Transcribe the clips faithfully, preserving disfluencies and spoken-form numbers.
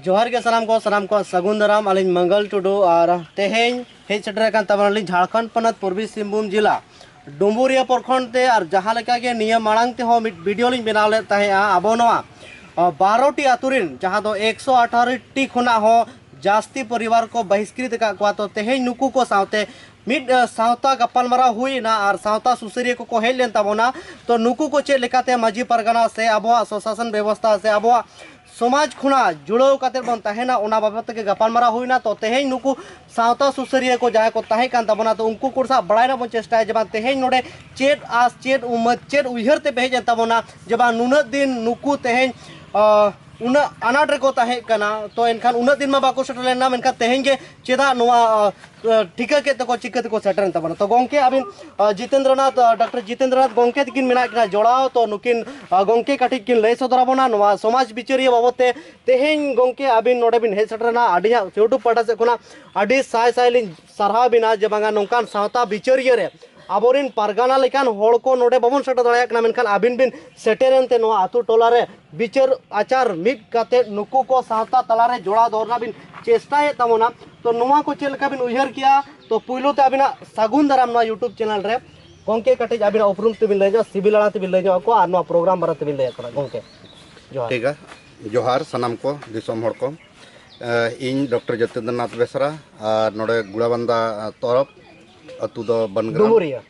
ᱡᱚᱦᱟᱨ ᱜᱮ ᱥᱟᱱᱟᱢ ᱠᱚ, ᱥᱟᱱᱟᱢ ᱠᱚᱣᱟᱜ ᱥᱟᱹᱜᱩᱱ ᱫᱟᱨᱟᱢ᱾ ᱟᱹᱞᱤᱧ ᱢᱚᱝᱜᱚᱞ ᱴᱩᱰᱩ ᱟᱨ ᱛᱮᱦᱮᱧ ᱦᱮᱡ ᱥᱮᱴᱮᱨ ᱟᱠᱟᱱ ᱛᱟᱵᱚᱱᱟᱞᱤᱧ ᱡᱷᱟᱲᱠᱷᱚᱸᱰ ᱯᱚᱱᱚᱛ ᱯᱩᱨᱵᱤ ᱥᱤᱝᱵᱷᱩᱢ ᱡᱮᱞᱟ ᱰᱩᱢᱵᱩᱨᱤᱭᱟᱹ ᱯᱨᱚᱠᱷᱚᱸᱰ ᱛᱮ᱾ ᱟᱨ ᱡᱟᱦᱟᱸ ᱞᱮᱠᱟ ᱜᱮ ᱱᱤᱭᱟᱹ ᱢᱟᱲᱟᱝ ᱛᱮᱦᱚᱸ ᱢᱤᱫ ᱵᱷᱤᱰᱤᱭᱳ ᱞᱤᱧ ᱵᱮᱱᱟᱣ ᱞᱮᱫ ᱛᱟᱦᱮᱸᱜᱼᱟ, ᱟᱵᱚ ᱱᱚᱣᱟ ᱵᱟᱨᱚ ᱴᱤ ᱟᱛᱳ ᱨᱮᱱ ᱡᱟᱦᱟᱸ ᱫᱚ ᱮᱠᱥᱚ ᱟᱴᱷᱟᱨᱚ ᱴᱤ ᱠᱷᱚᱱᱟᱜ ᱦᱚᱸ ᱡᱟᱹᱥᱛᱤ ᱯᱚᱨᱤᱵᱟᱨ ᱠᱚ ᱵᱟᱦᱤᱥᱠᱨᱤᱛ ᱟᱠᱟᱫ ᱠᱚᱣᱟ᱾ ᱛᱚ ᱛᱮᱦᱮᱧ ᱱᱩᱠᱩ ᱠᱚ ᱥᱟᱶᱛᱮ ᱢᱤᱫ ᱥᱟᱶᱛᱟ ᱜᱟᱯᱟᱞᱢᱟᱨᱟᱣ ᱦᱩᱭ ᱮᱱᱟ ᱟᱨ ᱥᱟᱶᱛᱟ ᱥᱩᱥᱟᱹᱨᱤᱭᱟᱹ ᱠᱚᱠᱚ ᱦᱮᱡ ᱞᱮᱱ ᱛᱟᱵᱚᱱᱟ᱾ ᱛᱚ ᱱᱩᱠᱩ ᱠᱚ ᱪᱮᱫ ᱞᱮᱠᱟᱛᱮ ᱢᱟᱹᱡᱷᱤ ᱯᱟᱨᱜᱟᱱᱟ ᱥᱮ ᱟᱵᱚᱣᱟᱜ ᱥᱚᱥᱟᱥᱚᱱ ᱵᱮᱵᱚᱥᱛᱷᱟ ᱥᱮ ᱟᱵᱚᱣᱟᱜ ᱥᱚᱢᱟᱡᱽ ᱠᱷᱚᱱᱟᱜ ᱡᱩᱲᱟᱹᱣ ᱠᱟᱛᱮ ᱵᱚᱱ ᱛᱟᱦᱮᱱᱟ, ᱚᱱᱟ ᱵᱟᱵᱚᱫ ᱛᱮᱜᱮ ᱜᱟᱯᱟᱞᱢᱟᱨᱟᱣ ᱦᱩᱭᱱᱟ᱾ ᱛᱚ ᱛᱮᱦᱮᱧ ᱱᱩᱠᱩ ᱥᱟᱶᱛᱟ ᱥᱩᱥᱟᱹᱨᱤᱭᱟᱹ ᱠᱚ ᱡᱟᱦᱟᱸᱭ ᱠᱚ ᱛᱟᱦᱮᱸ ᱠᱟᱱ ᱛᱟᱵᱚᱱᱟ, ᱛᱚ ᱩᱱᱠᱩ ᱠᱚ ᱥᱟᱶ ᱵᱟᱲᱟᱭ ᱨᱮᱱᱟᱜ ᱵᱚᱱ ᱪᱮᱥᱴᱟᱭᱟ ᱡᱮ ᱵᱟᱝ ᱛᱮᱦᱮᱧ ᱱᱚᱰᱮ ᱪᱮᱫ ᱟᱥ, ᱪᱮᱫ ᱩᱢᱟᱹᱫ, ᱪᱮᱫ ᱩᱭᱦᱟᱹᱨ ᱛᱮ ᱯᱮ ᱦᱮᱡ ᱮᱱ ᱛᱟᱵᱚᱱᱟ ᱡᱮ ᱵᱟᱝ ᱱᱩᱱᱟᱹᱜ ᱫᱤᱱ ᱱᱩᱠᱩ ᱛᱮᱦᱮᱧ ᱟᱸ, ᱩᱱᱟᱹᱜ ᱟᱱᱟᱴ ᱨᱮᱠᱚ ᱛᱟᱦᱮᱸ ᱠᱟᱱᱟ᱾ ᱛᱚ ᱮᱱᱠᱷᱟᱱ ᱩᱱᱟᱹᱜ ᱫᱤᱱ ᱢᱟ ᱵᱟᱠᱚ ᱥᱮᱴᱮᱨ ᱞᱮᱱᱟ, ᱢᱮᱱᱠᱷᱟᱱ ᱛᱮᱦᱮᱧ ᱜᱮ ᱪᱮᱫᱟᱜ ᱱᱚᱣᱟ ᱟᱸ, ᱴᱷᱤᱠᱟᱹ ᱠᱮᱫ ᱛᱮᱠᱚ ᱪᱤᱠᱟᱹ ᱛᱮᱠᱚ ᱥᱮᱴᱮᱨᱮᱱ ᱛᱟᱵᱚᱱᱟ? ᱛᱚ ᱜᱚᱢᱠᱮ ᱟᱹᱵᱤᱱ ᱟᱸ, ᱡᱤᱛᱮᱱᱫᱨᱚᱱᱟᱛᱷ, ᱟᱸ, ᱰᱚᱠᱴᱚᱨ ᱡᱤᱛᱮᱱᱫᱨᱚᱱᱟᱛᱷ ᱜᱚᱢᱠᱮ ᱛᱟᱹᱠᱤᱱ ᱢᱮᱱᱟᱜ ᱠᱤᱱᱟ ᱡᱚᱲᱟᱣ᱾ ᱛᱚ ᱱᱩᱠᱤᱱ ᱟᱸ, ᱜᱚᱢᱠᱮ ᱠᱟᱹᱴᱤᱡ ᱠᱤᱱ ᱞᱟᱹᱭ ᱥᱚᱫᱚᱨ ᱟᱵᱚᱱᱟ ᱱᱚᱣᱟ ᱥᱚᱢᱟᱡᱽ ᱵᱤᱪᱟᱹᱨᱤᱭᱟᱹ ᱵᱟᱵᱚᱫ ᱛᱮ᱾ ᱛᱮᱦᱮᱧ ᱜᱚᱢᱠᱮ ᱟᱹᱵᱤᱱ ᱱᱚᱰᱮ ᱵᱤᱱ ᱦᱮᱡ ᱥᱮᱴᱮᱨᱮᱱᱟ, ᱟᱹᱰᱤᱧᱟᱜ YouTube ᱯᱟᱦᱴᱟ ᱥᱮᱫ ᱠᱷᱚᱱᱟᱜ ᱟᱹᱰᱤ ᱥᱟᱭ ᱥᱟᱭ ᱞᱤᱧ ᱥᱟᱨᱦᱟᱣ ᱵᱤᱱᱟ ᱡᱮ ᱵᱟᱝᱟ ᱱᱚᱝᱠᱟᱱ ᱥᱟᱶᱛᱟ ᱵᱤᱪᱟᱹᱨᱤᱭᱟᱹ ᱨᱮ ᱟᱵᱚᱨᱮᱱ ᱯᱟᱨᱜᱟᱱᱟ ᱞᱮᱠᱟᱱ ᱦᱚᱲ ᱠᱚ ᱱᱚᱰᱮ ᱵᱟᱵᱚᱱ ᱥᱮᱴᱮᱨ ᱫᱟᱲᱮᱭᱟᱜ ᱠᱟᱱᱟ, ᱢᱮᱱᱠᱷᱟᱱ ᱟᱹᱵᱤᱱ ᱵᱤᱱ ᱥᱮᱴᱮᱨᱮᱱ ᱛᱮ ᱱᱚᱣᱟ ᱟᱹᱛᱩ ᱴᱚᱞᱟ ᱨᱮ ᱵᱤᱪᱟᱹᱨ ᱟᱪᱟᱨ ᱢᱤᱫ ᱠᱟᱛᱮ ᱱᱩᱠᱩ ᱠᱚ ᱥᱟᱶᱛᱟ ᱛᱟᱞᱟᱨᱮ ᱡᱚᱲᱟᱣ ᱫᱚᱦᱚ ᱨᱮᱱᱟᱜ ᱵᱤᱱ ᱪᱮᱥᱴᱟᱭᱮᱫ ᱛᱟᱵᱚᱱᱟ᱾ ᱛᱚ ᱱᱚᱣᱟ ᱠᱚ ᱪᱮᱫ ᱞᱮᱠᱟ ᱵᱤᱱ ᱩᱭᱦᱟᱹᱨ ᱠᱮᱜᱼᱟ? ᱛᱚ ᱯᱩᱭᱞᱩ ᱛᱮ ᱟᱹᱵᱤᱱᱟᱜ ᱥᱟᱹᱜᱩᱱ ᱫᱟᱨᱟᱢ ᱱᱚᱣᱟ YouTube ᱪᱮᱱᱮᱞ ᱨᱮ᱾ ᱜᱚᱢᱠᱮ ᱠᱟᱹᱴᱤᱡ ᱟᱹᱵᱤᱱᱟᱜ ᱩᱯᱨᱩᱢ ᱛᱮᱵᱤᱱ ᱞᱟᱹᱭ ᱧᱚᱜ, ᱥᱤᱵᱤᱞ ᱟᱲᱟᱝ ᱛᱮᱵᱤᱱ ᱞᱟᱹᱭ ᱧᱚᱜ ᱟᱠᱚᱣᱟ ᱟᱨ ᱱᱚᱣᱟ ᱯᱨᱳᱜᱨᱟᱢ ᱵᱟᱨᱮ ᱛᱮᱵᱤᱱ ᱞᱟᱹᱭ ᱟᱠᱚᱣᱟ ᱜᱚᱢᱠᱮ᱾ ᱡᱚᱦᱟᱨ᱾ ᱴᱷᱤᱠᱟ, ᱡᱚᱦᱟᱨ ᱥᱟᱱᱟᱢ ᱠᱚ ᱫᱤᱥᱚᱢ ᱦᱚᱲ ᱠᱚ᱾ ᱮ, ᱤᱧ ᱰᱚᱠᱴᱚᱨ ᱡᱚᱛᱤᱱᱫᱨᱚᱱᱟᱛᱷ ᱵᱮᱥᱨᱟ ᱟᱨ ᱱᱚᱰᱮ ᱜᱩᱲᱟᱵᱟᱱᱫᱟ ᱛᱚᱨᱚᱯ, ᱟᱹᱛᱩ ᱫᱚ ᱵᱟᱱᱜᱨᱟᱢ᱾ ᱰᱩᱢᱩᱨᱤᱭᱟᱹ?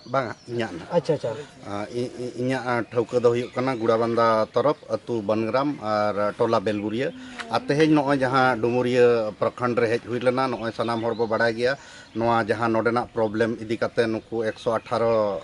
ᱵᱟᱝᱟ, ᱤᱧᱟᱹᱜ ᱱᱟ᱾ ᱟᱪᱪᱷᱟ, ᱟᱪᱪᱷᱟ᱾ ᱟ, ᱤ-, ᱤ-, ᱤᱧᱟᱹᱜ, ᱟ, ᱴᱷᱟᱹᱣᱠᱟᱹ ᱫᱚ ᱦᱩᱭᱩᱜ ᱠᱟᱱᱟ ᱜᱩᱲᱟᱵᱟᱱᱫᱟ ᱛᱚᱨᱚᱯ, ᱟᱹᱛᱩ ᱵᱟᱱᱜᱨᱟᱢ ᱟᱨ ᱴᱚᱞᱟ ᱵᱮᱞᱜᱩᱨᱤᱭᱟᱹ᱾ ᱟᱨ ᱛᱮᱦᱮᱧ ᱱᱚᱜᱼᱚᱭ ᱡᱟᱦᱟᱸ ᱰᱩᱢᱩᱨᱤᱭᱟᱹ ᱯᱨᱚᱠᱷᱚᱸᱰ ᱨᱮ ᱦᱮᱡ ᱦᱩᱭ ᱞᱮᱱᱟ, ᱱᱚᱜᱼᱚᱭ ᱥᱟᱱᱟᱢ ᱦᱚᱲ ᱵᱚ ᱵᱟᱲᱟᱭ ᱜᱮᱭᱟ, ᱱᱚᱣᱟ ᱡᱟᱦᱟᱸ ᱱᱚᱰᱮᱱᱟᱜ ᱯᱨᱚᱵᱞᱮᱢ ᱤᱫᱤ ᱠᱟᱛᱮ ᱱᱩᱠᱩ ᱮᱠᱥᱚ ᱟᱴᱷᱟᱨᱚ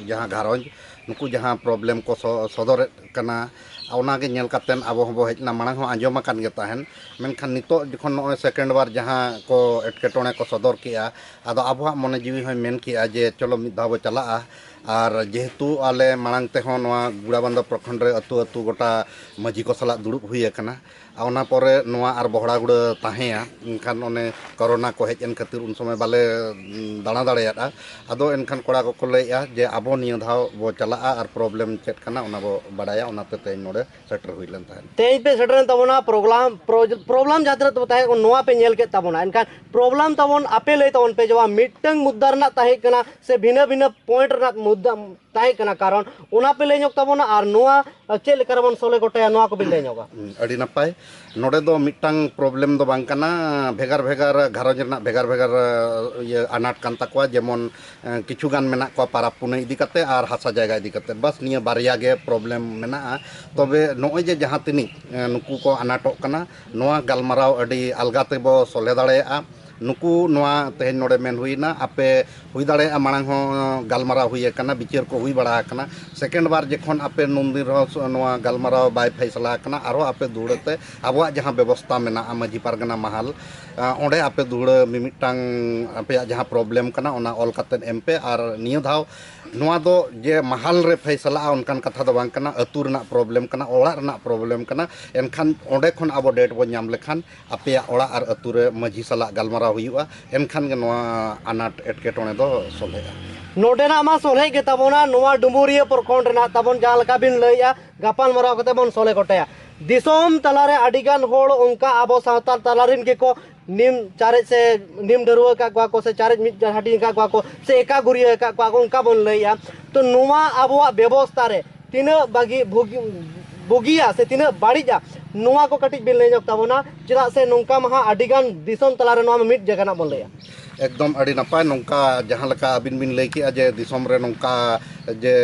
ᱡᱟᱦᱟᱸ ᱜᱷᱟᱨᱚᱸᱡᱽ, ᱱᱩᱠᱩ ᱡᱟᱦᱟᱸ ᱯᱨᱚᱵᱞᱮᱢ ᱠᱚ ᱥᱚ-, ᱥᱚᱫᱚᱨᱮᱫ ᱠᱟᱱᱟ, ᱚᱱᱟᱜᱮ ᱧᱮᱞ ᱠᱟᱛᱮ ᱟᱵᱚ ᱦᱚᱸᱵᱚ ᱦᱮᱡ ᱮᱱᱟ᱾ ᱢᱟᱲᱟᱝ ᱦᱚᱸ ᱟᱸᱡᱚᱢ ᱟᱠᱟᱱ ᱜᱮ ᱛᱟᱦᱮᱱ, ᱢᱮᱱᱠᱷᱟᱱ ᱱᱤᱛᱚᱜ ᱡᱚᱠᱷᱚᱱ ᱱᱚᱜᱼᱚᱭ ᱥᱮᱠᱮᱱᱰ ᱵᱟᱨ ᱡᱟᱦᱟᱸ ᱠᱚ ᱮᱴᱠᱮᱴᱚᱬᱮ ᱠᱚ ᱥᱚᱫᱚᱨ ᱠᱮᱜᱼᱟ, ᱟᱫᱚ ᱟᱵᱚᱣᱟᱜ ᱢᱚᱱᱮ ᱡᱤᱣᱤ ᱦᱚᱸᱭ ᱢᱮᱱ ᱠᱮᱜᱼᱟ ᱡᱮ ᱪᱚᱞᱚ ᱢᱤᱫ ᱫᱷᱟᱣ ᱵᱚ ᱪᱟᱞᱟᱜᱼᱟ᱾ ᱟᱨ ᱡᱮᱦᱮᱛᱩ ᱟᱞᱮ ᱢᱟᱲᱟᱝ ᱛᱮᱦᱚᱸ ᱱᱚᱣᱟ ᱜᱩᱲᱟᱵᱟᱱᱫᱟ ᱯᱨᱚᱠᱷᱚᱸᱰ ᱨᱮ ᱟᱹᱛᱩ ᱟᱹᱛᱩ ᱜᱚᱴᱟ ᱢᱟᱹᱡᱷᱤ ᱠᱚ ᱥᱟᱞᱟᱜ ᱫᱩᱲᱩᱵ ᱦᱩᱭ ᱟᱠᱟᱱᱟ, ᱟᱨ ᱚᱱᱟ ᱯᱚᱨᱮ ᱱᱚᱣᱟ ᱟᱨ ᱵᱚᱦᱲᱟᱜᱩᱲᱟᱹ ᱛᱟᱦᱮᱸᱭᱟ, ᱮᱱᱠᱷᱟᱱ ᱚᱱᱮ ᱠᱚᱨᱳᱱᱟ ᱠᱚ ᱦᱮᱡ ᱮᱱ ᱠᱷᱟᱹᱛᱤᱨ ᱩᱱ ᱥᱚᱢᱚᱭ ᱵᱟᱞᱮ, ᱩᱸ, ᱫᱟᱬᱟ ᱫᱟᱲᱮᱭᱟᱫᱼᱟ᱾ ᱟᱫᱚ ᱮᱱᱠᱷᱟᱱ ᱠᱚᱲᱟ ᱠᱚᱠᱚ ᱞᱟᱹᱭᱮᱫᱼᱟ ᱡᱮ ᱟᱵᱚ ᱱᱤᱭᱟᱹ ᱫᱷᱟᱣ ᱵᱚ ᱪᱟᱞᱟᱜᱼᱟ ᱟᱨ ᱯᱨᱚᱵᱞᱮᱢ ᱪᱮᱫ ᱠᱟᱱᱟ ᱚᱱᱟ ᱵᱚ ᱵᱟᱰᱟᱭᱟ, ᱚᱱᱟᱛᱮ ᱛᱮᱦᱮᱧ ᱱᱚᱰᱮ ᱥᱮᱴᱮᱨ ᱦᱩᱭ ᱞᱮᱱ ᱛᱟᱦᱮᱸᱫ᱾ ᱛᱮᱦᱮᱧ ᱯᱮ ᱥᱮᱴᱮᱨᱮᱱ ᱛᱟᱵᱚᱱᱟ, ᱯᱨᱚᱜᱞᱟᱢ, ᱯᱨᱚᱡ-, ᱯᱨᱚᱵᱞᱮᱢ ᱡᱟᱦᱟᱸ ᱛᱤᱱᱟᱹᱜ ᱛᱟᱵᱚ ᱛᱟᱦᱮᱸ ᱠᱟᱱᱟ, ᱱᱚᱣᱟ ᱯᱮ ᱧᱮᱞ ᱠᱮᱫ ᱛᱟᱵᱚᱱᱟ᱾ ᱮᱱᱠᱷᱟᱱ ᱯᱨᱚᱵᱞᱮᱢ ᱛᱟᱵᱚᱱ ᱟᱯᱮ ᱞᱟᱹᱭ ᱛᱟᱵᱚᱱ ᱯᱮ ᱡᱮ ᱵᱟᱝ ᱢᱤᱫᱴᱟᱝ ᱢᱩᱫᱽᱫᱟ ᱨᱮᱱᱟᱜ ᱛᱟᱦᱮᱸ ᱠᱟᱱᱟ ᱥᱮ ᱵᱷᱤᱱᱟᱹ ᱵᱷᱤᱱᱟᱹ ᱯᱚᱭᱮᱱᱴ ᱨᱮᱱᱟᱜ ᱢᱩᱫᱽᱫᱟ ᱛᱟᱦᱮᱸ ᱠᱟᱱᱟ, ᱠᱟᱨᱚᱱ ᱚᱱᱟ ᱯᱮ ᱞᱟᱹᱭ ᱧᱚᱜ ᱛᱟᱵᱚᱱᱟ ᱟᱨ ᱱᱚᱣᱟ ᱪᱮᱫ ᱞᱮᱠᱟ ᱨᱮᱵᱚᱱ ᱥᱚᱞᱦᱮ ᱜᱚᱴᱟᱭᱟ, ᱱᱚᱣᱟ ᱠᱚᱵᱤᱱ ᱞᱟᱹᱭ ᱧᱚᱜᱟ᱾ ᱦᱩᱸ, ᱟᱹᱰᱤ ᱱᱟᱯᱟᱭ᱾ ᱱᱚᱰᱮ ᱫᱚ ᱢᱤᱫᱴᱟᱝ ᱯᱨᱚᱵᱞᱮᱢ ᱫᱚ ᱵᱟᱝ ᱠᱟᱱᱟ, ᱵᱷᱮᱜᱟᱨ ᱵᱷᱮᱜᱟᱨ ᱜᱷᱟᱨᱚᱸᱡᱽ ᱨᱮᱱᱟᱜ ᱵᱷᱮᱜᱟᱨ ᱵᱷᱮᱜᱟᱨ, ᱤᱭᱟᱹ, ᱟᱱᱟᱴ ᱠᱟᱱ ᱛᱟᱠᱚᱣᱟ᱾ ᱡᱮᱢᱚᱱ, ᱮᱸ, ᱠᱤᱪᱷᱩ ᱜᱟᱱ ᱢᱮᱱᱟᱜ ᱠᱚᱣᱟ ᱯᱟᱨᱟᱵᱽ ᱯᱩᱱᱟᱹᱭ ᱤᱫᱤ ᱠᱟᱛᱮ ᱟᱨ ᱦᱟᱥᱟ ᱡᱟᱭᱜᱟ ᱤᱫᱤ ᱠᱟᱛᱮ, ᱵᱟᱥ ᱱᱤᱭᱟᱹ ᱵᱟᱨᱭᱟ ᱜᱮ ᱯᱨᱚᱵᱞᱮᱢ ᱢᱮᱱᱟᱜᱼᱟ᱾ ᱛᱚᱵᱮ ᱱᱚᱜᱼᱚᱭ ᱡᱮ ᱡᱟᱦᱟᱸ ᱛᱤᱱᱤᱡ, ᱮᱸ, ᱱᱩᱠᱩ ᱠᱚ ᱟᱱᱟᱴᱚᱜ ᱠᱟᱱᱟ, ᱱᱚᱣᱟ ᱜᱟᱞᱢᱟᱨᱟᱣ ᱟᱹᱰᱤ ᱟᱞᱜᱟ ᱛᱮᱵᱚ ᱥᱚᱞᱦᱮ ᱫᱟᱲᱮᱭᱟᱜᱼᱟ᱾ ᱱᱩᱠᱩ ᱱᱚᱣᱟ ᱛᱮᱦᱮᱧ ᱱᱚᱰᱮ ᱢᱮᱱ ᱦᱩᱭᱱᱟ, ᱟᱯᱮ ᱦᱩᱭ ᱫᱟᱲᱮᱭᱟᱜᱼᱟ ᱢᱟᱲᱟᱝ ᱦᱚᱸ ᱜᱟᱞᱢᱟᱨᱟᱣ ᱦᱩᱭ ᱟᱠᱟᱱᱟ, ᱵᱤᱪᱟᱹᱨ ᱠᱚ ᱦᱩᱭ ᱵᱟᱲᱟ ᱟᱠᱟᱱᱟ᱾ ᱥᱮᱠᱮᱱᱰ ᱵᱟᱨ ᱡᱚᱠᱷᱚᱱ ᱟᱯᱮ ᱱᱩᱱᱫᱤᱱ ᱨᱮᱦᱚᱸ ᱥ-, ᱱᱚᱣᱟ ᱜᱟᱞᱢᱟᱨᱟᱣ ᱵᱟᱭ ᱯᱷᱟᱭᱥᱟᱞᱟ ᱟᱠᱟᱱᱟ, ᱟᱨᱦᱚᱸ ᱟᱯᱮ ᱫᱩᱣᱲᱟᱹ ᱛᱮ ᱟᱵᱚᱣᱟᱜ ᱡᱟᱦᱟᱸ ᱵᱮᱵᱚᱥᱛᱟ ᱢᱮᱱᱟᱜᱼᱟ ᱢᱟᱹᱡᱷᱤ ᱯᱟᱨᱜᱟᱱᱟ ᱢᱟᱦᱟᱞ, ᱟᱸ, ᱚᱸᱰᱮ ᱟᱯᱮ ᱫᱩᱣᱲᱟᱹ ᱢᱤᱢᱤᱫᱴᱟᱝ ᱟᱯᱮᱭᱟᱜ ᱡᱟᱦᱟᱸ ᱯᱨᱚᱵᱞᱮᱢ ᱠᱟᱱᱟ ᱚᱱᱟ ᱚᱞ ᱠᱟᱛᱮᱫ ᱮᱢ ᱯᱮ᱾ ᱟᱨ ᱱᱤᱭᱟᱹ ᱫᱷᱟᱣ ᱱᱚᱣᱟ ᱫᱚ ᱡᱮ ᱢᱟᱦᱟᱞ ᱨᱮ ᱯᱷᱟᱭᱥᱟᱞᱟᱜᱼᱟ ᱚᱱᱠᱟᱱ ᱠᱟᱛᱷᱟ ᱫᱚ ᱵᱟᱝ ᱠᱟᱱᱟ, ᱟᱹᱛᱩ ᱨᱮᱱᱟᱜ ᱯᱨᱚᱵᱞᱮᱢ ᱠᱟᱱᱟ, ᱚᱲᱟᱜ ᱨᱮᱱᱟᱜ ᱯᱨᱚᱵᱞᱮᱢ ᱠᱟᱱᱟ᱾ ᱮᱱᱠᱷᱟᱱ ᱚᱸᱰᱮ ᱠᱷᱚᱱ ᱟᱵᱚ ᱰᱮᱴ ᱵᱚᱱ ᱧᱟᱢ ᱞᱮᱠᱷᱟᱱ ᱟᱯᱮᱭᱟᱜ ᱚᱲᱟᱜ ᱟᱨ ᱟᱹᱛᱩ ᱨᱮ ᱢᱟᱹᱡᱷᱤ ᱥᱟᱞᱟᱜ ᱜᱟᱞᱢᱟᱨᱟᱣ ᱦᱩᱭᱩᱜᱼᱟ, ᱮᱱᱠᱷᱟᱱ ᱜᱮ ᱱᱚᱣᱟ ᱟᱱᱟᱴ ᱮᱴᱠᱮᱴᱚᱬᱮ ᱫᱚ ᱥᱚᱞᱦᱮᱜᱼᱟ᱾ ᱱᱚᱰᱮᱱᱟᱜ ᱢᱟ ᱥᱚᱞᱦᱮ ᱜᱮ ᱛᱟᱵᱚᱱᱟ, ᱱᱚᱣᱟ ᱰᱩᱢᱩᱨᱤᱭᱟᱹ ᱯᱨᱚᱠᱷᱚᱸᱰ ᱨᱮᱱᱟᱜ ᱛᱟᱵᱚᱱ ᱡᱟᱦᱟᱸ ᱞᱮᱠᱟ ᱵᱤᱱ ᱞᱟᱹᱭᱮᱜᱼᱟ, ᱜᱟᱯᱟᱞ ᱢᱟᱨᱟᱣ ᱠᱟᱛᱮ ᱵᱚᱱ ᱥᱚᱞᱦᱮ ᱜᱚᱴᱟᱭᱟ᱾ ᱫᱤᱥᱚᱢ ᱛᱟᱞᱟᱨᱮ ᱟᱹᱰᱤᱜᱟᱱ ᱦᱚᱲ ᱚᱱᱠᱟ ᱟᱵᱚ ᱥᱟᱶᱛᱟ ᱛᱟᱞᱟᱨᱮᱱ ᱜᱮᱠᱚ ᱱᱤᱢ ᱪᱟᱨᱮᱡ ᱥᱮ ᱱᱤᱢ ᱰᱟᱹᱨᱩᱣᱟᱹ ᱟᱠᱟᱫ ᱠᱚᱣᱟ ᱠᱚ ᱥᱮ ᱪᱟᱨᱮᱡ ᱢᱤᱫ ᱦᱟᱹᱴᱤᱧ ᱟᱠᱟᱫ ᱠᱚᱣᱟ ᱠᱚ ᱥᱮ ᱮᱠᱟ ᱜᱩᱨᱤᱭᱟᱹ ᱟᱠᱟᱫ ᱠᱚᱣᱟ ᱠᱚ, ᱚᱱᱠᱟ ᱵᱚᱱ ᱞᱟᱹᱭᱮᱜᱼᱟ᱾ ᱛᱚ ᱱᱚᱣᱟ ᱟᱵᱚᱣᱟᱜ ᱵᱮᱵᱚᱥᱛᱟ ᱨᱮ ᱛᱤᱱᱟᱹᱜ ᱵᱟᱹᱜᱤ ᱵᱷᱩᱜᱤ-, ᱵᱩᱜᱤᱭᱟ ᱥᱮ ᱛᱤᱱᱟᱹᱜ ᱵᱟᱹᱲᱤᱡᱼᱟ, ᱱᱚᱣᱟ ᱠᱚ ᱠᱟᱹᱴᱤᱡ ᱵᱤᱱ ᱞᱟᱹᱭ ᱧᱚᱜ ᱛᱟᱵᱚᱱᱟ, ᱪᱮᱫᱟᱜ ᱥᱮ ᱱᱚᱝᱠᱟ ᱢᱟ ᱦᱟᱸᱜ ᱟᱹᱰᱤᱜᱟᱱ ᱫᱤᱥᱚᱢ ᱛᱟᱞᱟᱨᱮ ᱱᱚᱣᱟ ᱢᱟ ᱢᱤᱫ ᱡᱟᱭᱜᱟ ᱨᱮᱱᱟᱜ ᱵᱚᱱ ᱞᱟᱹᱭᱟ᱾ ᱮᱠᱫᱚᱢ ᱟᱹᱰᱤ ᱱᱟᱯᱟᱭ, ᱱᱚᱝᱠᱟ ᱡᱟᱦᱟᱸ ᱞᱮᱠᱟ ᱟᱹᱵᱤᱱ ᱵᱤᱱ ᱞᱟᱹᱭ ᱠᱮᱜᱼᱟ ᱡᱮ ᱫᱤᱥᱚᱢ ᱨᱮ ᱱᱚᱝᱠᱟ ᱡᱮ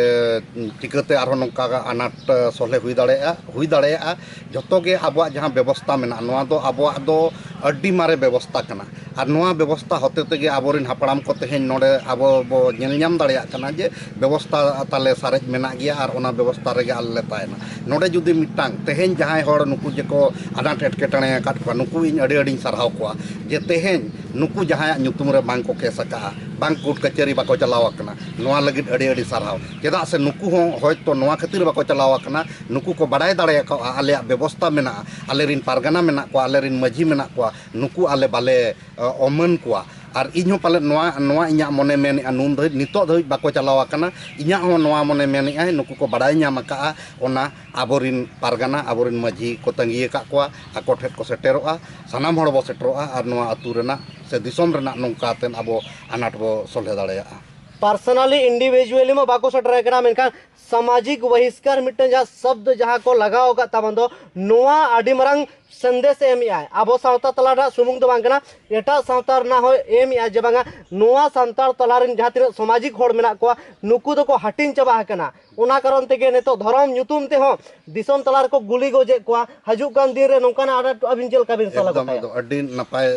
ᱪᱤᱠᱟᱹᱛᱮ ᱟᱨᱦᱚᱸ ᱱᱚᱝᱠᱟ ᱟᱱᱟᱴ ᱥᱚᱞᱦᱮ ᱦᱩᱭ ᱫᱟᱲᱮᱭᱟᱜᱼᱟ, ᱦᱩᱭ ᱫᱟᱲᱮᱭᱟᱜᱼᱟ, ᱡᱷᱚᱛᱚ ᱜᱮ ᱟᱵᱚᱣᱟᱜ ᱡᱟᱦᱟᱸ ᱵᱮᱵᱚᱥᱛᱟ ᱢᱮᱱᱟᱜᱼᱟ, ᱱᱚᱣᱟ ᱫᱚ ᱟᱵᱚᱣᱟᱜ ᱫᱚ ᱟᱹᱰᱤ ᱢᱟᱨᱮ ᱵᱮᱵᱚᱥᱛᱟ ᱠᱟᱱᱟ᱾ ᱟᱨ ᱱᱚᱣᱟ ᱵᱮᱵᱚᱥᱛᱟ ᱦᱚᱛᱮ ᱛᱮᱜᱮ ᱟᱵᱚᱨᱮᱱ ᱦᱟᱯᱲᱟᱢ ᱠᱚ ᱛᱮᱦᱮᱧ ᱱᱚᱰᱮ ᱟᱵᱚ ᱵᱚ ᱧᱮᱞ ᱧᱟᱢ ᱫᱟᱲᱮᱭᱟᱜ ᱠᱟᱱᱟ ᱡᱮ ᱵᱮᱵᱚᱥᱛᱟ ᱛᱟᱞᱮ ᱥᱟᱨᱮᱡ ᱢᱮᱱᱟᱜ ᱜᱮᱭᱟ ᱟᱨ ᱚᱱᱟ ᱵᱮᱵᱚᱥᱛᱟ ᱨᱮᱜᱮ ᱟᱞᱮ ᱞᱮ ᱛᱟᱦᱮᱱᱟ᱾ ᱱᱚᱰᱮ ᱡᱩᱫᱤ ᱢᱤᱫᱴᱟᱝ ᱛᱮᱦᱮᱧ ᱡᱟᱦᱟᱸᱭ ᱦᱚᱲ ᱱᱩᱠᱩ ᱡᱮᱠᱚ ᱟᱱᱟᱴ ᱮᱴᱠᱮᱴᱚᱬᱮ ᱟᱠᱟᱫ ᱠᱚᱣᱟ, ᱱᱩᱠᱩ ᱤᱧ ᱟᱹᱰᱤ ᱟᱹᱰᱤᱧ ᱥᱟᱨᱦᱟᱣ ᱠᱚᱣᱟ ᱡᱮ ᱛᱮᱦᱮᱧ ᱱᱩᱠᱩ ᱡᱟᱦᱟᱸᱭᱟᱜ ᱧᱩᱛᱩᱢ ᱨᱮ ᱵᱟᱝ ᱠᱚ ᱠᱮᱥ ᱟᱠᱟᱫᱼᱟ, ᱵᱟᱝ ᱠᱳᱨᱴ ᱠᱟᱪᱷᱟᱹᱨᱤ ᱵᱟᱠᱚ ᱪᱟᱞᱟᱣ ᱟᱠᱟᱱᱟ, ᱱᱚᱣᱟ ᱞᱟᱹᱜᱤᱫ ᱟᱹᱰᱤ ᱟᱹᱰᱤ ᱥᱟᱨᱦᱟᱣ᱾ ᱪᱮᱫᱟᱜ ᱥᱮ ᱱᱩᱠᱩ ᱦᱚᱸ ᱦᱚᱭᱛᱳ ᱱᱚᱣᱟ ᱠᱷᱟᱹᱛᱤᱨ ᱵᱟᱠᱚ ᱪᱟᱞᱟᱣ ᱟᱠᱟᱱᱟ, ᱱᱩᱠᱩ ᱠᱚ ᱵᱟᱰᱟᱭ ᱫᱟᱲᱮ ᱟᱠᱟᱫᱼᱟ ᱟᱞᱮᱭᱟᱜ ᱵᱮᱵᱚᱥᱛᱟ ᱢᱮᱱᱟᱜᱼᱟ, ᱟᱞᱮᱨᱮᱱ ᱯᱟᱨᱜᱟᱱᱟ ᱢᱮᱱᱟᱜ ᱠᱚᱣᱟ, ᱟᱞᱮᱨᱮᱱ ᱢᱟᱹᱡᱷᱤ ᱢᱮᱱᱟᱜ ᱠᱚᱣᱟ, ᱱᱩᱠᱩ ᱟᱞᱮ ᱵᱟᱞᱮ ᱚᱢᱟᱹᱱ ᱠᱚᱣᱟ᱾ ᱟᱨ ᱤᱧ ᱦᱚᱸ ᱯᱟᱞᱮᱫ ᱱᱚᱣᱟ, ᱱᱚᱣᱟ ᱤᱧᱟᱹᱜ ᱢᱚᱱᱮ ᱢᱮᱱᱮᱫᱼᱟ, ᱱᱩᱱ ᱫᱷᱟᱹᱵᱤᱡ, ᱱᱤᱛᱚᱜ ᱫᱷᱟᱹᱵᱤᱡ ᱵᱟᱠᱚ ᱪᱟᱞᱟᱣ ᱟᱠᱟᱱᱟ᱾ ᱤᱧᱟᱹᱜ ᱦᱚᱸ ᱱᱚᱣᱟ ᱢᱚᱱᱮ ᱢᱮᱱᱮᱫᱼᱟᱭ, ᱱᱩᱠᱩ ᱠᱚ ᱵᱟᱲᱟᱭ ᱧᱟᱢ ᱟᱠᱟᱫᱼᱟ, ᱚᱱᱟ ᱟᱵᱚᱨᱮᱱ ᱯᱟᱨᱜᱟᱱᱟ, ᱟᱵᱚᱨᱮᱱ ᱢᱟᱹᱡᱷᱤ ᱠᱚ ᱛᱟᱺᱜᱤ ᱟᱠᱟᱫ ᱠᱚᱣᱟ, ᱟᱠᱚ ᱴᱷᱮᱱ ᱠᱚ ᱥᱮᱴᱮᱨᱚᱜᱼᱟ, ᱥᱟᱱᱟᱢ ᱦᱚᱲ ᱵᱚ ᱥᱮᱴᱮᱨᱚᱜᱼᱟ ᱟᱨ ᱱᱚᱣᱟ ᱟᱹᱛᱩ ᱨᱮᱱᱟᱜ ᱥᱮ ᱫᱤᱥᱚᱢ ᱨᱮᱱᱟᱜ ᱱᱚᱝᱠᱟ ᱛᱮ ᱟᱵᱚ ᱟᱱᱟᱴ ᱵᱚ ᱥᱚᱞᱦᱮ ᱫᱟᱲᱮᱭᱟᱜᱼᱟ᱾ ᱯᱟᱨᱥᱚᱱᱟᱞᱤ, ᱤᱱᱰᱤᱵᱷᱤᱡᱩᱣᱟᱞᱤ ᱢᱟ ᱵᱟᱠᱚ ᱥᱮᱴᱮᱨ ᱟᱠᱟᱱᱟ, ᱢᱮᱱᱠᱷᱟᱱ ᱥᱟᱢᱟᱡᱤᱠ ᱵᱚᱦᱤᱥᱠᱟᱨ ᱢᱤᱫᱴᱟᱝ ᱡᱟᱦᱟᱸ ᱥᱚᱵᱫ ᱡᱟᱦᱟᱸ ᱠᱚ ᱞᱟᱜᱟᱣ ᱟᱠᱟᱫ ᱛᱟᱵᱚᱱ ᱫᱚ, ᱱᱚᱣᱟ ᱟᱹᱰᱤ ᱢᱟᱨᱟᱝ ᱥᱟᱸᱫᱮᱥ ᱮ ᱮᱢᱮᱜᱼᱟᱭ᱾ ᱟᱵᱚ ᱥᱟᱶᱛᱟ ᱛᱟᱞᱟ ᱨᱮᱱᱟᱜ ᱥᱩᱢᱩᱝ ᱫᱚ ᱵᱟᱝ ᱠᱟᱱᱟ, ᱮᱴᱟᱜ ᱥᱟᱶᱛᱟ ᱨᱮᱱᱟᱜ ᱦᱚᱸᱭ ᱮᱢᱮᱜᱼᱟ ᱡᱮ ᱵᱟᱝᱟ, ᱱᱚᱣᱟ ᱥᱟᱱᱛᱟᱲ ᱛᱟᱞᱟ ᱨᱮᱱ ᱡᱟᱦᱟᱸ ᱛᱤᱱᱟᱹᱜ ᱥᱟᱢᱟᱡᱤᱠ ᱦᱚᱲ ᱢᱮᱱᱟᱜ ᱠᱚᱣᱟ, ᱱᱩᱠᱩ ᱫᱚᱠᱚ ᱦᱟᱹᱴᱤᱧ ᱪᱟᱵᱟ ᱟᱠᱟᱱᱟ᱾ ᱚᱱᱟ ᱠᱟᱨᱚᱱ ᱛᱮᱜᱮ ᱱᱤᱛᱚᱜ ᱫᱷᱚᱨᱚᱢ ᱧᱩᱛᱩᱢ ᱛᱮᱦᱚᱸ ᱫᱤᱥᱚᱢ ᱛᱟᱞᱟ ᱨᱮᱠᱚ ᱜᱩᱞᱤ ᱜᱚᱡᱮᱫ ᱠᱚᱣᱟ᱾ ᱦᱤᱡᱩᱜ ᱠᱟᱱ ᱫᱤᱱ ᱨᱮ ᱱᱚᱝᱠᱟᱱᱟᱜ ᱟᱱᱟᱴ ᱟᱹᱵᱤᱱ ᱪᱮᱫ ᱞᱮᱠᱟ ᱵᱤᱱ ᱥᱟᱞᱟ ᱮᱠᱫᱚᱢ, ᱜᱚᱴᱟᱭᱟ? ᱮᱠᱫᱚᱢ, ᱟᱹᱰᱤ ᱱᱟᱯᱟᱭ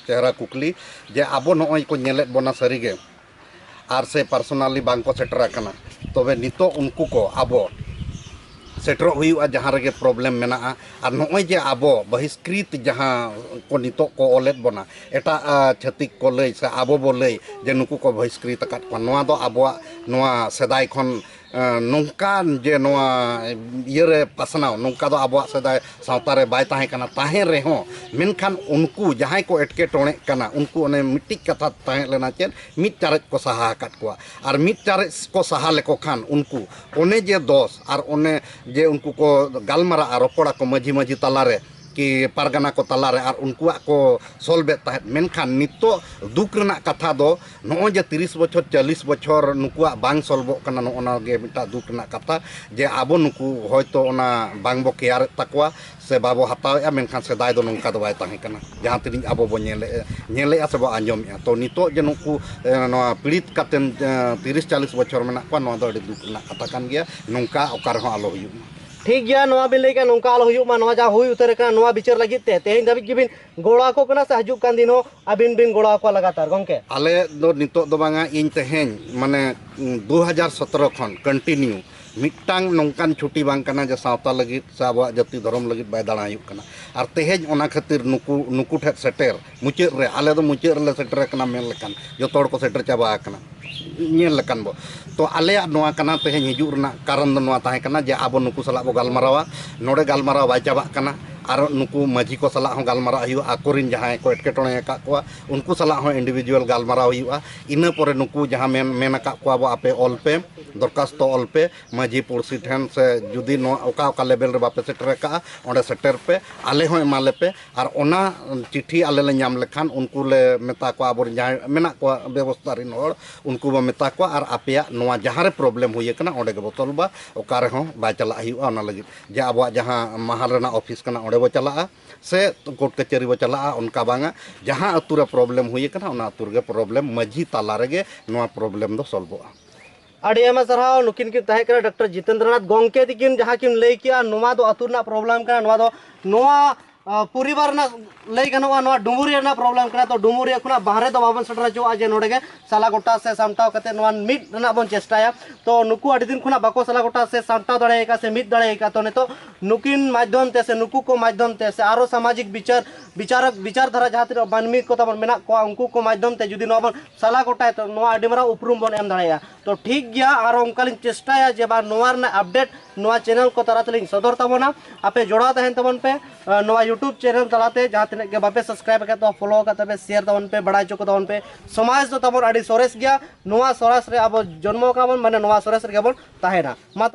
ᱪᱮᱦᱨᱟ ᱠᱩᱠᱞᱤ᱾ ᱡᱮ ᱟᱵᱚ ᱱᱚᱜᱼᱚᱭ ᱠᱚ ᱧᱮᱞᱮᱫ ᱵᱚᱱᱟ ᱥᱟᱹᱨᱤᱜᱮ, ᱟᱨ ᱥᱮ ᱯᱟᱨᱥᱚᱱᱟᱞᱤ ᱵᱟᱝ ᱠᱚ ᱥᱮᱴᱮᱨ ᱟᱠᱟᱱᱟ, ᱛᱚᱵᱮ ᱱᱤᱛᱚᱜ ᱩᱱᱠᱩ ᱠᱚ ᱟᱵᱚ ᱥᱮᱴᱮᱨᱚᱜ ᱦᱩᱭᱩᱜᱼᱟ, ᱡᱟᱦᱟᱸ ᱨᱮᱜᱮ ᱯᱨᱚᱵᱞᱮᱢ ᱢᱮᱱᱟᱜᱼᱟ᱾ ᱟᱨ ᱱᱚᱜᱼᱚᱭ ᱡᱮ ᱟᱵᱚ ᱵᱚᱦᱤᱥᱠᱨᱤᱛ ᱡᱟᱦᱟᱸ ᱠᱚ ᱱᱤᱛᱚᱜ ᱠᱚ ᱚᱞᱮᱫ ᱵᱚᱱᱟ, ᱮᱴᱟᱜ, ᱟ, ᱪᱷᱟᱹᱛᱤᱠ ᱠᱚ ᱞᱟᱹᱭ ᱥᱮ ᱟᱵᱚ ᱵᱚ ᱞᱟᱹᱭ ᱡᱮ ᱱᱩᱠᱩ ᱠᱚ ᱵᱚᱦᱤᱥᱠᱨᱤᱛ ᱟᱠᱟᱫ ᱠᱚᱣᱟ, ᱱᱚᱣᱟ ᱫᱚ ᱟᱵᱚᱣᱟᱜ ᱱᱚᱣᱟ ᱥᱮᱫᱟᱭ ᱠᱷᱚᱱ, ᱟ, ᱱᱚᱝᱠᱟᱱ ᱡᱮ ᱱᱚᱣᱟ ᱤᱭᱟᱹᱨᱮ ᱯᱟᱥᱱᱟᱣ, ᱱᱚᱝᱠᱟ ᱫᱚ ᱟᱵᱚᱣᱟᱜ ᱥᱮᱫᱟᱭ ᱥᱟᱶᱛᱟ ᱨᱮ ᱵᱟᱭ ᱛᱟᱦᱮᱸ ᱠᱟᱱᱟ᱾ ᱛᱟᱦᱮᱸ ᱨᱮᱦᱚᱸ, ᱢᱮᱱᱠᱷᱟᱱ ᱩᱱᱠᱩ ᱡᱟᱦᱟᱸᱭ ᱠᱚ ᱮᱴᱠᱮᱴᱚᱬᱮᱜ ᱠᱟᱱᱟ, ᱩᱱᱠᱩ ᱚᱱᱮ ᱢᱤᱫᱴᱤᱡ ᱠᱟᱛᱷᱟ ᱛᱟᱦᱮᱸ ᱞᱮᱱᱟ, ᱪᱮᱫ? ᱢᱤᱫ ᱪᱟᱨᱮᱡ ᱠᱚ ᱥᱟᱦᱟ ᱟᱠᱟᱫ ᱠᱚᱣᱟ᱾ ᱟᱨ ᱢᱤᱫ ᱪᱟᱨᱮᱡ ᱠᱚ ᱥᱟᱦᱟ ᱞᱮᱠᱚ ᱠᱷᱟᱱ, ᱩᱱᱠᱩ ᱚᱱᱮ ᱡᱮ ᱫᱚᱥ ᱟᱨ ᱚᱱᱮ ᱡᱮ ᱩᱱᱠᱩ ᱠᱚ ᱜᱟᱞᱢᱟᱨᱟᱜᱼᱟ, ᱨᱚᱯᱚᱲᱟᱠᱚ ᱢᱟᱹᱡᱷᱤ ᱢᱟᱹᱡᱷᱤ ᱛᱟᱞᱟᱨᱮ ᱠᱤ ᱯᱟᱨᱜᱟᱱᱟ ᱠᱚ ᱛᱟᱞᱟᱨᱮ, ᱟᱨ ᱩᱱᱠᱩᱣᱟᱜ ᱠᱚ ᱥᱚᱞᱵᱮᱫ ᱛᱟᱦᱮᱸᱫ᱾ ᱢᱮᱱᱠᱷᱟᱱ ᱱᱤᱛᱚᱜ ᱫᱩᱠ ᱨᱮᱱᱟᱜ ᱠᱟᱛᱷᱟ ᱫᱚ ᱱᱚᱜᱼᱚᱭ ᱡᱮ ᱛᱤᱨᱤᱥ ᱵᱚᱪᱷᱚᱨ, ᱪᱚᱞᱞᱤᱥ ᱵᱚᱪᱷᱚᱨ ᱱᱩᱠᱩᱣᱟᱜ ᱵᱟᱝ ᱥᱚᱞᱵᱚᱜ ᱠᱟᱱᱟ, ᱱᱚᱜᱼᱚ ᱱᱚᱣᱟ ᱜᱮ ᱢᱤᱫᱴᱟᱝ ᱫᱩᱠ ᱨᱮᱱᱟᱜ ᱠᱟᱛᱷᱟ᱾ ᱡᱮ ᱟᱵᱚ ᱱᱩᱠᱩ ᱦᱚᱭᱛᱳ ᱚᱱᱟ ᱵᱟᱝ ᱵᱚ ᱠᱮᱭᱟᱨᱮᱫ ᱛᱟᱠᱚᱣᱟ ᱥᱮ ᱵᱟᱵᱚ ᱦᱟᱛᱟᱣᱮᱫᱼᱟ, ᱢᱮᱱᱠᱷᱟᱱ ᱥᱮᱫᱟᱭ ᱫᱚ ᱱᱚᱝᱠᱟ ᱫᱚ ᱵᱟᱭ ᱛᱟᱦᱮᱸ ᱠᱟᱱᱟ᱾ ᱡᱟᱦᱟᱸ ᱛᱤᱱᱟᱹᱜ ᱟᱵᱚ ᱵᱚ ᱧᱮᱞᱮᱫᱼᱟ, ᱧᱮᱞᱮᱫᱼᱟ ᱥᱮ ᱵᱚ ᱟᱸᱡᱚᱢᱮᱫᱼᱟ, ᱛᱚ ᱱᱤᱛᱚᱜ ᱡᱮ ᱱᱩᱠᱩ, ᱮ, ᱱᱚᱣᱟ ᱯᱤᱲᱤᱛ ᱠᱟᱛᱮᱱ, ᱮ, ᱛᱤᱨᱤᱥ ᱪᱟᱞᱞᱤᱥ ᱵᱚᱪᱷᱚᱨ ᱢᱮᱱᱟᱜ ᱠᱚᱣᱟ, ᱱᱚᱣᱟ ᱫᱚ ᱟᱹᱰᱤ ᱫᱩᱠ ᱨᱮᱱᱟᱜ ᱠᱟᱛᱷᱟ ᱠᱟᱱ ᱜᱮᱭᱟ᱾ ᱱᱚᱝᱠᱟ ᱚᱠᱟ ᱨᱮᱦᱚᱸ ᱟᱞᱚ ᱦᱩᱭᱩᱜ ᱢᱟ᱾ ᱴᱷᱤᱠ ᱜᱮᱭᱟ, ᱱᱚᱣᱟ ᱵᱤᱱ ᱞᱟᱹᱭ ᱠᱮᱫ, ᱱᱚᱝᱠᱟ ᱟᱞᱚ ᱦᱩᱭᱩᱜ ᱢᱟ, ᱱᱚᱣᱟ ᱡᱟᱦᱟᱸ ᱦᱩᱭ ᱩᱛᱟᱹᱨ ᱟᱠᱟᱱᱟ, ᱱᱚᱣᱟ ᱵᱤᱪᱟᱹᱨ ᱞᱟᱹᱜᱤᱫ ᱛᱮ ᱛᱮᱦᱮᱧ ᱫᱷᱟᱹᱵᱤᱡ ᱜᱮᱵᱤᱱ ᱜᱚᱲᱚ ᱟᱠᱚ ᱠᱟᱱᱟ ᱥᱮ ᱦᱤᱡᱩᱜ ᱠᱟᱱ ᱫᱤᱱ ᱦᱚᱸ ᱟᱹᱵᱤᱱ ᱵᱤᱱ ᱜᱚᱲᱚ ᱟᱠᱚᱣᱟ ᱞᱟᱜᱟᱛᱟᱨ, ᱜᱚᱢᱠᱮ? ᱟᱞᱮ ᱫᱚ ᱱᱤᱛᱚᱜ ᱫᱚ ᱵᱟᱝᱟ, ᱤᱧ ᱛᱮᱦᱮᱧ, ᱢᱟᱱᱮ, ᱫᱩ ᱦᱟᱡᱟᱨ ᱥᱚᱛᱨᱚ ᱠᱷᱚᱱ ᱠᱚᱱᱴᱤᱱᱤᱭᱩ ᱢᱤᱫᱴᱟᱝ ᱱᱚᱝᱠᱟᱱ ᱪᱷᱩᱴᱤ ᱵᱟᱝ ᱠᱟᱱᱟ ᱡᱮ ᱥᱟᱶᱛᱟ ᱞᱟᱹᱜᱤᱫ ᱥᱮ ᱟᱵᱚᱣᱟᱜ ᱡᱟᱹᱛᱤ ᱫᱷᱚᱨᱚᱢ ᱞᱟᱹᱜᱤᱫ ᱵᱟᱭ ᱫᱟᱬᱟ ᱦᱩᱭᱩᱜ ᱠᱟᱱᱟ᱾ ᱟᱨ ᱛᱮᱦᱮᱧ ᱚᱱᱟ ᱠᱷᱟᱹᱛᱤᱨ ᱱᱩᱠᱩ, ᱱᱩᱠᱩ ᱴᱷᱮᱱ ᱥᱮᱴᱮᱨ, ᱢᱩᱪᱟᱹᱫ ᱨᱮ, ᱟᱞᱮ ᱫᱚ ᱢᱩᱪᱟᱹᱫ ᱨᱮᱞᱮ ᱥᱮᱴᱮᱨ ᱟᱠᱟᱱᱟ ᱢᱮᱱ ᱞᱮᱠᱷᱟᱱ, ᱡᱚᱛᱚ ᱦᱚᱲ ᱠᱚ ᱥᱮᱴᱮᱨ ᱪᱟᱵᱟ ᱟᱠᱟᱱᱟ, ᱧᱮᱞ ᱞᱮᱠᱟᱱ ᱵᱚ᱾ ᱛᱚ ᱟᱞᱮᱭᱟᱜ ᱱᱚᱣᱟ ᱠᱟᱱᱟ, ᱛᱮᱦᱮᱧ ᱦᱤᱡᱩᱜ ᱨᱮᱱᱟᱜ ᱠᱟᱨᱚᱱ ᱫᱚ ᱱᱚᱣᱟ ᱛᱟᱦᱮᱸ ᱠᱟᱱᱟ ᱡᱮ ᱟᱵᱚ ᱱᱩᱠᱩ ᱥᱟᱞᱟᱜ ᱵᱚ ᱜᱟᱞᱢᱟᱨᱟᱣᱟ, ᱱᱚᱰᱮ ᱜᱟᱞᱢᱟᱨᱟᱣ ᱵᱟᱭ ᱪᱟᱵᱟᱜ ᱠᱟᱱᱟ᱾ ᱟᱨ ᱱᱩᱠᱩ ᱢᱟᱹᱡᱷᱤ ᱠᱚ ᱥᱟᱞᱟᱜ ᱦᱚᱸ ᱜᱟᱞᱢᱟᱨᱟᱜ ᱦᱩᱭᱩᱜᱼᱟ, ᱟᱠᱚᱨᱮᱱ ᱡᱟᱦᱟᱸᱭ ᱠᱚ ᱮᱴᱠᱮᱴᱚᱬᱮ ᱟᱠᱟᱫ ᱠᱚᱣᱟ ᱩᱱᱠᱩ ᱥᱟᱞᱟᱜ ᱦᱚᱸ individual ᱜᱟᱞᱢᱟᱨᱟᱣ ᱦᱩᱭᱩᱜᱼᱟ᱾ ᱤᱱᱟᱹ ᱯᱚᱨᱮ ᱱᱩᱠᱩ ᱡᱟᱦᱟᱸ ᱢᱮᱱ, ᱢᱮᱱ ᱟᱠᱟᱫ ᱠᱚᱣᱟ ᱵᱚ, ᱟᱯᱮ ᱚᱞ ᱯᱮ, ᱫᱚᱨᱠᱷᱟᱥᱛᱚ ᱚᱞ ᱯᱮ ᱢᱟᱹᱡᱷᱤ ᱯᱩᱲᱥᱤ ᱴᱷᱮᱱ, ᱥᱮ ᱡᱩᱫᱤ ᱱᱚᱣᱟ ᱚᱠᱟ ᱚᱠᱟ level ᱨᱮ ᱵᱟᱯᱮ ᱥᱮᱴᱮᱨ ᱟᱠᱟᱫᱼᱟ ᱚᱸᱰᱮ ᱥᱮᱴᱮᱨ ᱯᱮ, ᱟᱞᱮ ᱦᱚᱸ ᱮᱢᱟ ᱞᱮᱯᱮ᱾ ᱟᱨ ᱚᱱᱟ ᱪᱤᱴᱷᱤ ᱟᱞᱮ ᱞᱮ ᱧᱟᱢ ᱞᱮᱠᱷᱟᱱ ᱩᱱᱠᱩ ᱞᱮ ᱢᱮᱛᱟ ᱠᱚᱣᱟ, ᱟᱵᱚᱨᱮᱱ ᱡᱟᱦᱟᱸᱭ ᱢᱮᱱᱟᱜ ᱠᱚᱣᱟ ᱵᱮᱵᱚᱥᱛᱷᱟ ᱨᱮᱱ ᱦᱚᱲ, ᱩᱱᱠᱩ ᱵᱚ ᱢᱮᱛᱟ ᱠᱚᱣᱟ ᱟᱨ ᱟᱯᱮᱭᱟᱜ ᱱᱚᱣᱟ ᱡᱟᱦᱟᱸ ᱨᱮ problem ᱦᱩᱭ ᱟᱠᱟᱱᱟ ᱚᱸᱰᱮ ᱜᱮᱵᱚ ᱥᱚᱞᱵᱷᱟ, ᱚᱠᱟ ᱨᱮᱦᱚᱸ ᱵᱟᱭ ᱪᱟᱞᱟᱜ ᱦᱩᱭᱩᱜᱼᱟ᱾ ᱚᱱᱟ ᱞᱟᱹᱜᱤᱫ ᱡᱮ ᱟᱵᱚᱣᱟᱜ ᱡᱟᱦᱟᱸ ᱢᱟᱦᱟᱞ ᱨᱮᱱᱟᱜ ᱚᱯᱷᱤᱥ ᱠᱟᱱᱟ ᱚᱸᱰᱮ ᱵᱚ ᱪᱟᱞᱟᱜᱼᱟ, ᱥᱮ ᱠᱳᱨᱴ ᱠᱟᱹᱪᱷᱟᱹᱨᱤ ᱵᱚ ᱪᱟᱞᱟᱜᱼᱟ, ᱚᱱᱠᱟ ᱵᱟᱝᱟ᱾ ᱡᱟᱦᱟᱸ ᱟᱹᱛᱩ ᱨᱮ problem ᱦᱩᱭ ᱟᱠᱟᱱᱟ ᱚᱱᱟ ᱟᱹᱛᱩ ᱨᱮᱜᱮ problem, ᱢᱟᱹᱡᱷᱤ ᱛᱟᱞᱟ ᱨᱮᱜᱮ ᱱᱚᱣᱟ problem ᱫᱚ ᱥᱚᱞᱵᱷᱚᱜᱼᱟ᱾ ᱟᱹᱰᱤ ᱟᱭᱢᱟ ᱥᱟᱨᱦᱟᱣ᱾ ᱱᱩᱠᱤᱱ ᱠᱤᱱ ᱛᱟᱦᱮᱸ ᱠᱟᱱᱟ ᱰᱟᱠᱛᱟᱨ ᱡᱤᱛᱮᱱᱫᱨᱚᱱᱟᱛᱷ ᱜᱚᱢᱠᱮ ᱛᱤᱠᱤᱱ, ᱡᱟᱦᱟᱸ ᱠᱤᱱ ᱞᱟᱹᱭ ᱠᱮᱜᱼᱟ ᱱᱚᱣᱟ ᱫᱚ ᱟᱹᱛᱩ ᱨᱮᱱᱟᱜ problem ᱠᱟᱱᱟ, ᱱᱚᱣᱟ ᱫᱚ ᱱᱚᱣᱟ ᱟ, ᱯᱚᱨᱤᱵᱟᱨ ᱨᱮᱱᱟᱜ ᱞᱟᱹᱭ ᱜᱟᱱᱚᱜᱼᱟ, ᱱᱚᱣᱟ ᱰᱩᱢᱩᱨᱤᱭᱟᱹ ᱨᱮᱱᱟᱜ problem ᱠᱟᱱᱟ᱾ ᱛᱚ ᱰᱩᱢᱩᱨᱤᱭᱟᱹ ᱠᱷᱚᱱᱟᱜ ᱵᱟᱦᱨᱮ ᱫᱚ ᱵᱟᱵᱚᱱ ᱥᱮᱴᱮᱨ ᱦᱚᱪᱚᱣᱟᱜᱼᱟ ᱡᱮ ᱱᱚᱰᱮ ᱜᱮ ᱥᱟᱞᱟ ᱜᱚᱴᱟ ᱥᱮ ᱥᱟᱢᱴᱟᱣ ᱠᱟᱛᱮ ᱱᱚᱣᱟ ᱢᱤᱫ ᱨᱮᱱᱟᱜ ᱵᱚᱱ ᱪᱮᱥᱴᱟᱭᱟ᱾ ᱛᱚ ᱱᱩᱠᱩ ᱟᱹᱰᱤ ᱫᱤᱱ ᱠᱷᱚᱱᱟᱜ ᱵᱟᱠᱚ ᱥᱟᱞᱟ ᱜᱚᱴᱟ ᱥᱮ ᱥᱟᱢᱴᱟᱣ ᱫᱟᱲᱮ ᱟᱠᱟᱫ ᱥᱮ ᱢᱤᱫ ᱫᱟᱲᱮ ᱟᱠᱟᱫ, ᱛᱚ ᱱᱤᱛᱚᱜ ᱱᱩᱠᱤᱱ ᱢᱟᱫᱽᱫᱷᱚᱢ ᱛᱮ ᱥᱮ ᱱᱩᱠᱩ ᱠᱚ ᱢᱟᱫᱽᱫᱷᱚᱢ ᱛᱮ ᱥᱮ ᱟᱨᱚ ᱥᱟᱢᱟᱡᱤᱠ ᱵᱤᱪᱟᱨ, ᱵᱤᱪᱟᱨ, ᱵᱤᱪᱟᱨ ᱫᱷᱟᱨᱟ ᱡᱟᱦᱟᱸ ᱛᱤᱱᱟᱹᱜ ᱢᱟᱹᱱᱢᱤ ᱠᱚ ᱛᱟᱵᱚᱱ ᱢᱮᱱᱟᱜ ᱠᱚᱣᱟ ᱩᱱᱠᱩ ᱠᱚ ᱢᱟᱫᱽᱫᱷᱚᱢ ᱛᱮ ᱡᱩᱫᱤ ᱱᱚᱣᱟ ᱵᱚᱱ ᱥᱟᱞᱟ ᱜᱚᱴᱟᱭᱟ ᱛᱚ ᱱᱚᱣᱟ ᱟᱹᱰᱤ ᱢᱟᱨᱟᱝ ᱩᱯᱨᱩᱢ ᱵᱚᱱ ᱮᱢ ᱫᱟᱲᱮᱭᱟᱜᱼᱟ᱾ ᱛᱚ ᱴᱷᱤᱠ ᱜᱮᱭᱟ, ᱟᱨᱚ ᱚᱱᱠᱟᱞᱤᱧ ᱪᱮᱥᱴᱟᱭᱟ ᱡᱮ ᱵᱟᱝ ᱱᱚᱣᱟ ᱨᱮᱱᱟᱜ update ᱱᱚᱣᱟ channel ᱠᱚ ᱛᱟᱞᱟ ᱛᱮᱞᱤᱧ ᱥᱚᱫᱚᱨ ᱛᱟᱵᱚᱱᱟ᱾ ᱟᱯᱮ ᱡᱚᱲᱟᱣ ᱛᱟᱦᱮᱱ ᱛᱟᱵᱚᱱ ᱯᱮ, ᱟ, ᱱᱚᱣᱟ YouTube channel ᱛᱟᱞᱟᱛᱮ᱾ ᱡᱟᱦᱟᱸ ᱛᱤᱱᱟᱹᱜ ᱜᱮ ᱵᱟᱯᱮ subscribe ᱟᱠᱟᱫ ᱛᱟᱵᱚᱱᱟ, follow ᱟᱠᱟᱫ ᱛᱟᱯᱮ, share ᱛᱟᱵᱚᱱ ᱯᱮ, ᱵᱟᱲᱟᱭ ᱦᱚᱪᱚ ᱠᱚ ᱛᱟᱵᱚᱱ ᱯᱮ᱾ ᱥᱚᱢᱟᱡᱽ ᱫᱚ ᱛᱟᱵᱚᱱ ᱟᱹᱰᱤ ᱥᱚᱨᱮᱥ ᱜᱮᱭᱟ, ᱱᱚᱣᱟ ᱥᱚᱨᱮᱥ ᱨᱮ ᱟᱵᱚ ᱡᱚᱱᱢᱚ ᱟᱠᱟᱱᱟ ᱵᱚᱱ, ᱢᱟᱱᱮ ᱱᱚᱣᱟ ᱥᱚᱨᱮᱥ ᱨᱮᱜᱮ ᱵᱚᱱ ᱛᱟᱦᱮᱱᱟ᱾ ᱢᱟ